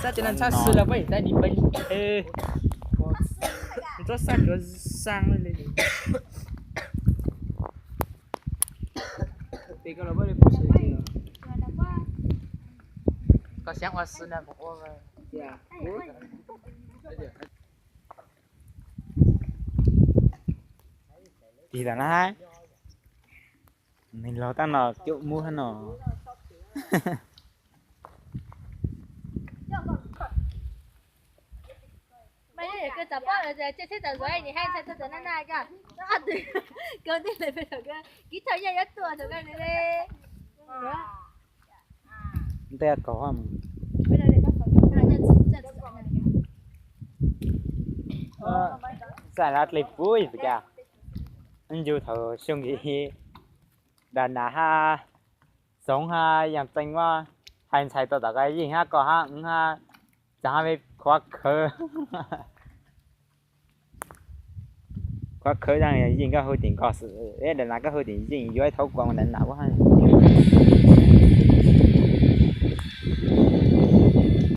Xab ces no ntxhab xwb los poj niam tab nim peb, ntxhab xab cuav xaa li. Koj xyab ua xwb na. Tig tam na, nws los tab no cuab mub hab no. Koj txawm pom tsheb tawm ntxuav nim hais ntshai tau txawm naj naj koj, koj tej le kib thawj yaj yuav tuaj tau koj li. Ntej kaug. Txaj lab dlej puv ib puas cas, ncu thaum xyoo nkim Da Nas hab Xoov hab Yaaj Txeeg muab hais ntxhais tau tom qab yeej hab koj hab wb hab, txog hab peb khuav khawv. Khuav khawv, yeej koj hu tim nkoj xwb, Da Nas koj hu tim yeej yuav ib thaub kuas Da Nas ua hab.